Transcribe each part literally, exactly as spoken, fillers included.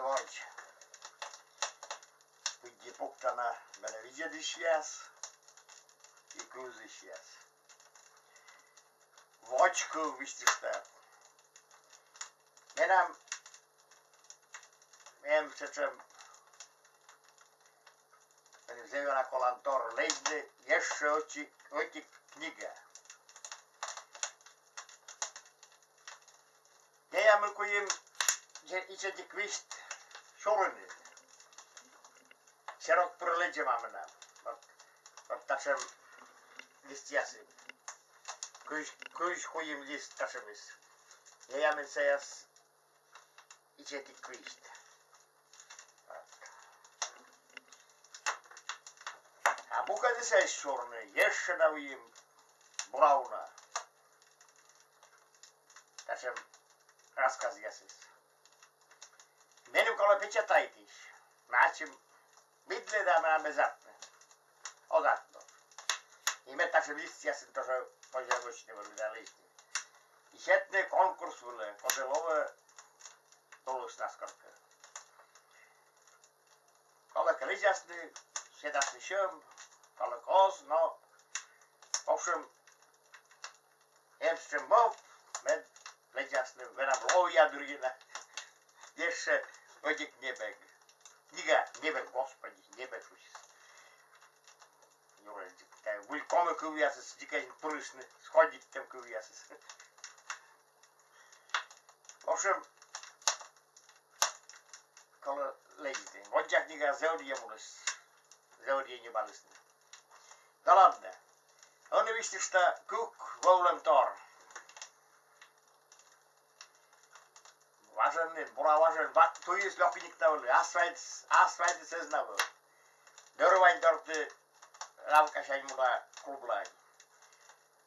Водз. Пыдди пуктана менӧ видзӧдысьяс и кывзысьяс. Водз кыв висьтышта. Менам эм сэтшӧм, менам зэв ёна колантор лэдзны ещӧ ӧти, ӧти книга. Неям ми куим ичӧтик висьт сёрны. Серов пыр лэдзӧма менам. Вот, вот татшӧм листъясыс. Кызь, кызь куим лист татшӧмыс. Неям ми саяс ичӧтик висьт. Вот. А мукӧдыс эз сёрны, ещӧ на выйым бура уна. Татшӧм рассказъясыс. Меным колӧ печатайтысь. Ме ачым видлі да, менам эз артмы. Оз артмы. И ме татшӧм листъясын тоже позьӧ вӧчны вӧлі да лэдзны. И сетны конкурс вылӧ, коді лоӧ тулыснас коркӧ. Колӧкӧ лэдзасны, сетасны сьӧм, колӧкӧ оз, но, в общем, эм сэтшӧм мӧвп, мед лэдзасны, менам лоӧ дырйи на ещӧ ӧтик небӧг. Книга небӧг, господи, небӧг шусис. Юрӧ, выль коми кывъясыс дзик эн пырышны, сходитчӧм кывъясыс. В общем, колӧ лэдзны. Воддза книга зэв ӧдйӧ муніс, зэв ӧдйӧ ньӧбалісны. Да ладно. Ӧні висьтышта кык вӧвлӧмтор. Важӧн нин, бура важӧн, ва-, туйыс лёкиник на вӧлі, асфальт, асфальтыс эз на вӧв. Дӧрӧ ваньдорті лавкасянь муна клублань.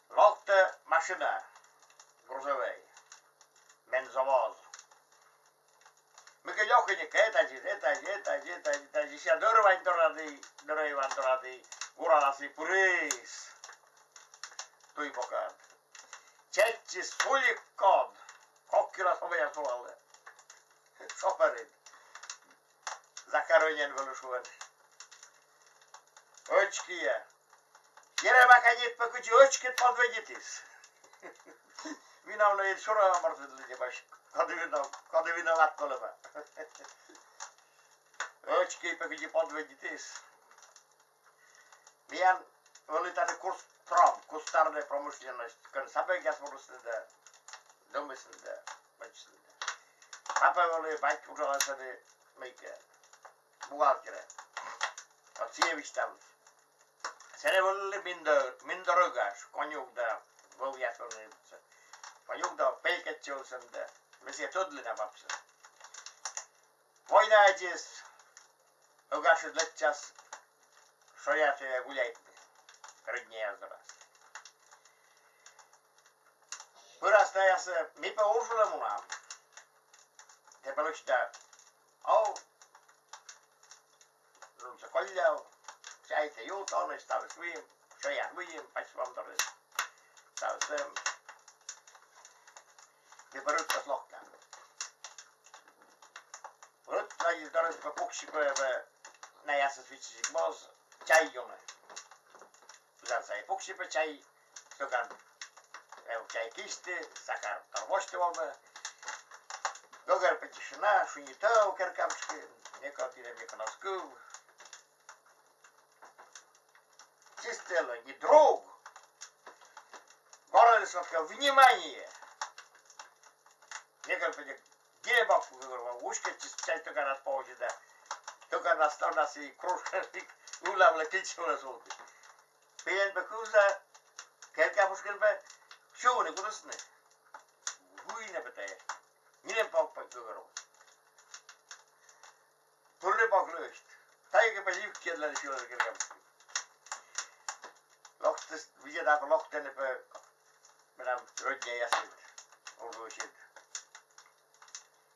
Локтӧ машина грузовӧй, бензовоз. Мыйкӧ лёкиник, этадзи, этадзи, этадзи, этадзи, этадзи, сэсся дӧрӧ ваньдорад, дӧрӧ ваньдорад гуралас и пырис туй бокӧ. Чеччис суликкод, кок кило сомъяс вылӧ. Шофёрыд. Захар ӧньӧн вӧлі, шуӧ. Очкиа. Ерӧма кӧ, нин пӧ кыдзи очкиыд подводитіс. Виновнӧйыд сюрӧма мортыдлы, небось. Коді вино-, коді виноват вӧлӧма. Очкиыд пӧ кыдзи подводитіс. Миян вӧлі тані Кустпром, кустарная промышленность, кӧн сапӧгъяс вурисны да, думисны да, вӧчисны да. Папа вӧлі, бать уджалӧ сэні мыйкӧ бухгалтерӧн. Вот сійӧ висьталіс. Сэні вӧлі миндор, миндор ӧгаш, конюх да вӧвъяс вӧліны. Конюх да пелькӧдчывлісны да. Ме сійӧс тӧдлі на, бабсӧ. Война ӧдзӧс ӧгашыд лэччас шоръясӧ гуляйтны, рӧдняяс дорас. Пырас тайӧс, ми пӧ уж вылӧ мунам. Тэ пӧ лӧсьыда. О, лунсӧ колляв, чайтӧ ю, тонӧй, ставыс выйым, шӧян выйым, пасьпом дорын. Ставыс эм. Ме пӧ рытнас локта. Рытнас дорас пӧ пукси пӧ, пӧ наясыс виччысьӧ моз чай юны. Пызан сайӧ пукси пӧ чай, стӧкан эм чай кисьті, сакар тор восьті вӧлӧма. Гӧгӧр пӧ тишина, шунитӧг керка пушкын, некод, некод оз кыв. Чистӧйлӧн и друг горӧдіс: «Внимание!» Некор пӧ гинӧ бок уськӧдчис, чай стӧканад повзис да, стӧканнас, ставнас и кружканас и ывла вылӧ, кильчӧ вылӧ султіс. Пельӧн пӧ кывза, керка пушкын пӧ сьывны кутісны. Вуйны пӧ тайӧ. Нинӧм пӧ ог пӧ гӧгӧрво. Пыр нӧ пӧ ог лысьт. Тайӧ пӧ ливкйӧдлӧны сьылӧны керка пушкын. Локтіс, видзӧда пӧ, локтӧны пӧ менам рӧдняясыд, уджысьыд.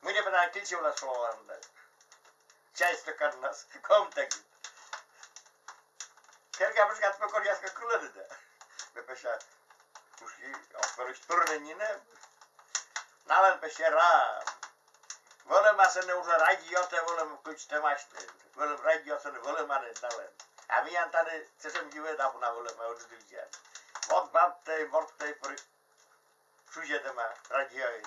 Мый нӧ пӧ тайӧ кильчӧ вылас сулаланныд? Чай стӧканнас комтӧг. Керка пушкад пӧ коръяс кӧ кылӧны да. Ме пӧ сэсся, пушки, ог пӧ лысьт пырны нинӧм. Налӧн пӧ серам. Вӧлӧма сэні уже радиотӧ вӧлӧм включитӧмаӧсь нин. Вӧлӧм радио сэні вӧлӧма нин налӧн. А миян тані сэтшӧм йывӧд абу на вӧлӧма, ӧні дивзян. Вот бабтӧ, мортӧ при-, шузьӧдӧма радиоын.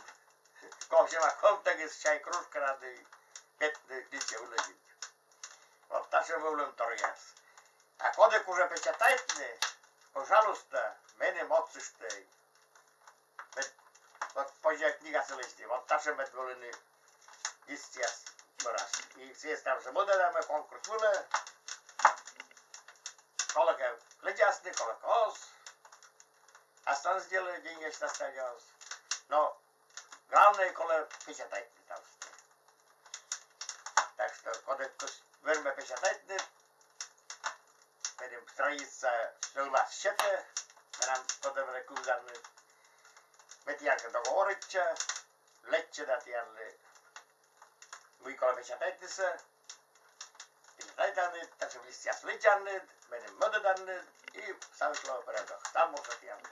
Кӧсйӧма комтӧгыс чай кружка над и петны личӧ вылӧ нин. Вот татшӧм вӧлӧм торъяс. А коді кужӧ печатайтны, пожалуйста, меным отсыштӧй. Мед, вот позьӧ книгасӧ лэдзны, вот татшӧм мед вӧліны дискъяс бӧрас. И сійӧс там жӧ мӧдӧдамӧ конкурс вылӧ. Колӧкӧ лэдзасны, колӧкӧ оз. Асланыс делӧ, деньгасьыс асланыс. Но главнӧй, колӧ печатайтны татысь. Так что, коді кӧсйӧ, вермӧ печатайтны, меным страница сьӧлас сетӧ, менам, коді менӧ кывзанныд, ме тіянкӧд договоритча, лэчча да тіянлы, мый колӧ печатайтнысӧ, печатайтанныд, татшӧм листъяс лэдзанныд, меным мӧдӧданныд, и ставыс лоӧ порядок. Став бурсӧ тіянлы.